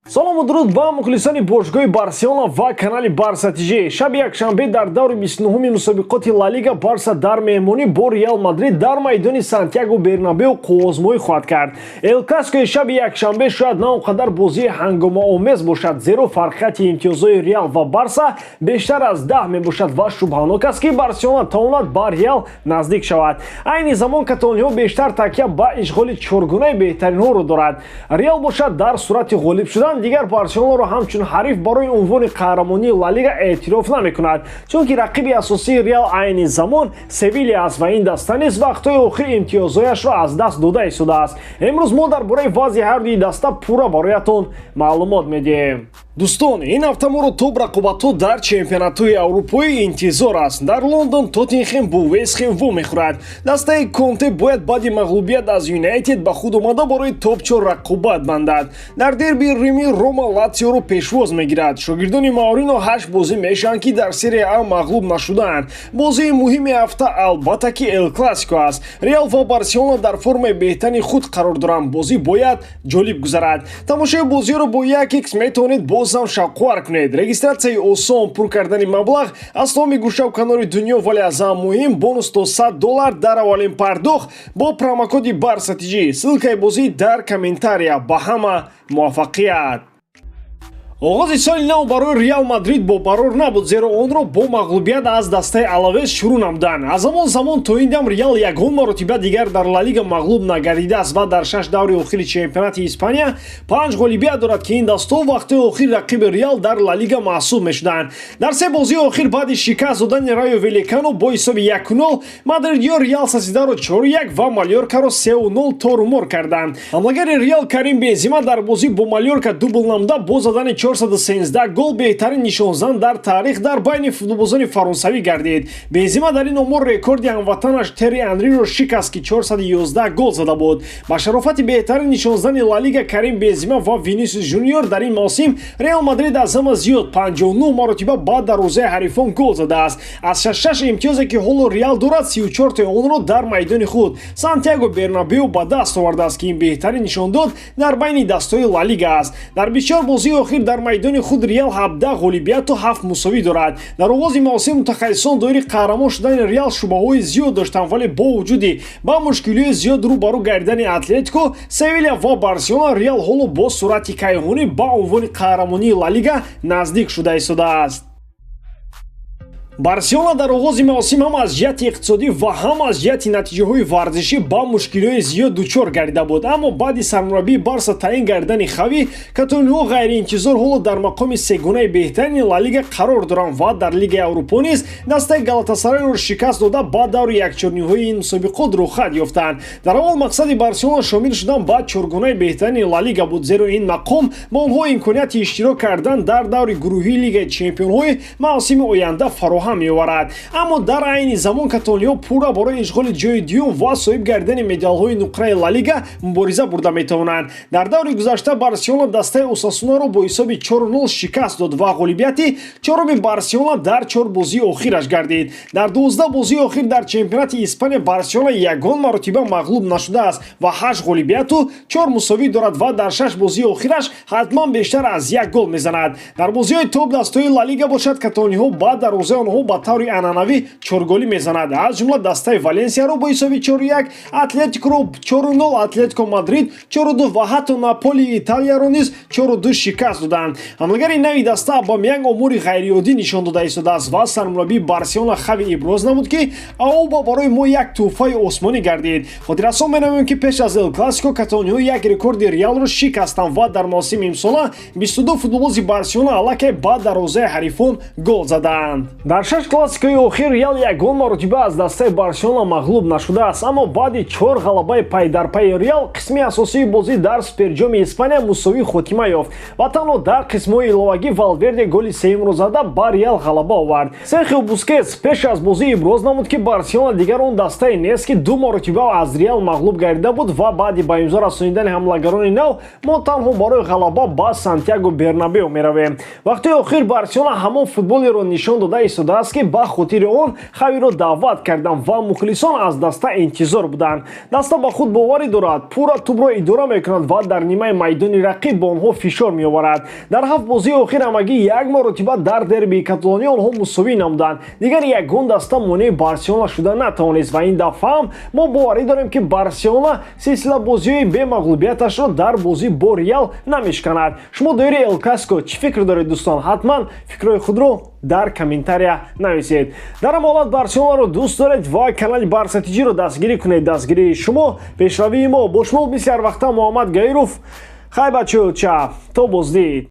Салому дуруд ба мухлисони бошгоҳи Барселона ва канали Барса ТЖ. Шаби якшанбе дар даври 29-уми мусобиқоти Ла Лига Барса дар меҳмонӣ бо Реал Мадрид дар майдони Сантьяго Бернабеу қувваозмоӣ хоҳад кард. Эл Классикои шаби якшанбе шояд на он қадар бозии ҳангомаомез бошад, зеро фарқияти имтиёзҳои Реал ва Барса бештар аз 10 мебошад ва шубҳанок аст, ки Барселона тавонад ба Реал наздик шавад. Айни замон каталониҳо бештар такя ба ишғоли чоргунаи беҳтаринҳоро дорад. Реал бошад, дар сурати ғолиб шудан дигар Барселонаро ҳамчун ҳариф барои унвони қаҳрамонии Ла Лига эътироф намекунад, чунки рақиби асосии Реал айни замон Севилия аст ва ин даста низ вақтҳои охир имтиёзҳояшро аз даст дода истодааст. Имрӯз мо дар бораи вазъи ҳардуи даста пурра бароятон маълумот медиҳем. Дӯстон, ин ҳафта моро топ рақобатҳо дар чемпионатҳои аврупоӣ интизор аст. Дар Лондон Тоттенхем бо Вестхем вомехӯрад. Дастаи Конте бояд баъди мағлубият аз Юнайтед ба худ омада, барои топ-чор рақобат бандад. Дар дерби Римӣ Рома Латсиоро пешвоз мегирад. Шогирдони Маурино ҳашт бозӣ мешаванд, ки дар Серия А мағлуб нашудаанд. Бозии муҳими ҳафта, албатта, ки Эл Классико аст. Реал ва Барселона дар формаи беҳтарини худ қарор доранд. Бозӣ бояд ҷолиб гузарад. Тамошои бозиҳоро бо 1x метавонед бозам шавқовар кунед. Регистратсияи осон, пур кардани маблағ аз тамоми гӯшаву канори дунё, вале аз ҳама муҳим, бонус то 100 доллар дар аввалин пардохт бо промокоди Барса ТЖ. Ссылкаи бозӣ дар комментария. Ба ҳама муваффақият! Оғози соли нав барои Реал Мадрид бобарор набуд, зеро онро бо мағлубият аз дастаи Алавес шурӯъ намуданд. Аз ҳамон замон то ин дам Реал ягон маротиба дигар дар Ла Лига мағлуб нагардидааст ва дар шаш даври охири чемпионати Испания панҷ ғолибият дорад, ки ин дастаҳо вақтҳои охир рақиби Реал дар Ла Лига маҳсуб мешуданд. Дар се бозии охир, баъди шикаст додани Райо Валекано бо ҳисоби 1-0, мадридиё Реал Сосьедаро 4-1 ва Малёркаро 3-0 торумор карданд. Ҳамлагари Реал Карим Бензима дар бозӣ бо Малёрка дубл намуда, бо задани 413 гол беҳтарин нишонзан дар таърих дар байни футболбозони фаронсавӣ гардид. Бензима дар ин омор рекорди ҳамватанаш Терри Анриро шикаст, ки 411 гол зада буд. Ба шарофати беҳтарин нишонзани Ла Лига Карим Бензима ва Винисиус Жуниор дар ин мавсим Реал Мадрид аз ҳама зиёд, 59 маротиба, ба дарвозаи ҳарифон гол задааст. Аз 66 имтиёзе, ки ҳоло Реал дорад, 34 онро дар майдони худ, Сантьяго Бернабеу, ба даст овардааст, ки ин беҳтарин нишондод дар байни дастҳои Ла Лига аст. Дар 24 бозии охир дар майдони худ Реал 17 ғолибияту 7 мусовӣ дорад. Дар оғози мавсим мутахассисон доири қаҳрамон шудани Реал шубҳаҳои зиёд доштанд, вале бо вуҷуди ба мушкилиҳои зиёд рӯ ба рӯ гардидани Атлетико, Севилия ва Барселона, Реал ҳоло бо суръати кайҳонӣ ба унвони қаҳрамонии Ла Лига наздик шуда истодааст. Барселона дар оғози мавсим ҳам аз ҷиҳати иқтисодӣ ва ҳам аз ҷиҳати натиҷаҳои варзишӣ ба мушкилиҳои зиёд дучор гардида буд. Аммо баъди сармураббии Барса таъин гардидани Хави, каталониҳо ғайриинтизор ҳоло дар мақоми сегонаи беҳтарини Ла Лига қарор доранд ва дар Лигаи Аврупо низ дастаи Галатасарайро шикаст дода, ба даври якчорниҳои ин мусобиқот рӯхат ёфтанд. Дар аввал мақсади Барселона шомил шудан ба чоргонаи беҳтарини Ла Лига буд, зеро ин мақом ба онҳо имконияти иштирок кардан дар даври гурӯҳии Лигаи чемпионҳои мавсими оянда фароҳам меоварад. Аммо дар айни замон каталониҳо пурра барои ишғоли ҷои дуюм ва соҳиб гардидани медалҳои нуқраи Ла Лига мубориза бурда метавонанд. Дар даври гузашта Барселона дастаи Осасунаро бо ҳисоби 4-0 шикаст дод ва ғолибияти чоруми Барселона дар чор бозии охираш гардид. Дар 12 бозии охир дар чемпионати Испания Барселона ягон маротиба мағлуб нашудааст ва ҳашт ғолибияту чор мусовӣ дорад ва дар шаш бозии охираш ҳатман бештар аз як гол мезанад. Дар бозиҳои топ дастҳои Ла Лига бошад, каталониҳо ба дарвозаи онҳо ба таври анъанавӣ чорголӣ мезанад. Аз ҷумла дастаи Валенсияро бо ҳисоби 4-1, Атлетикоро 4-0, Атлетико Мадрид 4-2 ва ҳатто Наполи Италияро низ 4-2 шикаст доданд. Ҳамлагари нави даста Абамянг омори ғайриоддӣ нишон дода истодааст ва сармураббии Барселона Хави иброз намуд, ки Ауба барои мо як тӯҳфаи осмонӣ гардид. Хотиррасон менамоем, ки пеш аз Эл Классико каталониҳо як рекорди Реалро шикастанд ва дар мавсими имсола 22 футболбози Барселона аллакай ба дарвозаи ҳарифон гол задаанд. Дар шаш классикои охир Реал ягон маротиба аз дастаи Барселона мағлуб нашудааст. Аммо баъди чор ғалабаи пайдарпайи Реал қисми асосии бозӣ дар Суперҷоми Испания мусовӣ хотима ёфт ва танҳо дар қисмҳои иловагӣ Валверде голи сеюмро зада, ба Реал ғалаба овард. Серхио Бускетс пеш аз бозӣ иброз намуд, ки Барселона дигар он дастае нест, ки ду маротиба аз Реал мағлуб гардида буд, ва баъди ба имзо расонидани ҳамлагарони нав мо танҳо барои ғалаба ба Сантьяго Бернабео меравем. Вақтҳои охир Барселона ҳамон футболеро нишон дода истодааст. шудааст, ки ба хотири он Хавиро даъват кардам ва мухлисон аз даста интизор буданд. Даста ба худ боварӣ дорад, пурра тӯбро идора мекунад ва дар нимаи майдони рақиб ба онҳо фишор меоварад. Дар ҳафт бозии охир ҳамагӣ як маротиба дар дербии Каталония онҳо мусовӣ намуданд. Дигар ягон даста монеи Барселона шуда натавонист ва ин дафъа ҳам мо боварӣ дорем, ки Барселона силсила бозиҳои бемағлубияташро дар бозӣ бо Реал намешканад. Шумо доири Эл Классико чӣ фикр доред, дӯстон? Ҳатман фикрҳои худро дар комментария нависед. Дар ҳама ҳолат, Барселонаро дӯст доред ва канали Барса ТЖро дастгирӣ кунед. Дастгирии шумо пешравии мо. Бо шумо мисли ҳар вақта Муҳаммад Гаиров. Хай, бачаҳо, ча то боздид.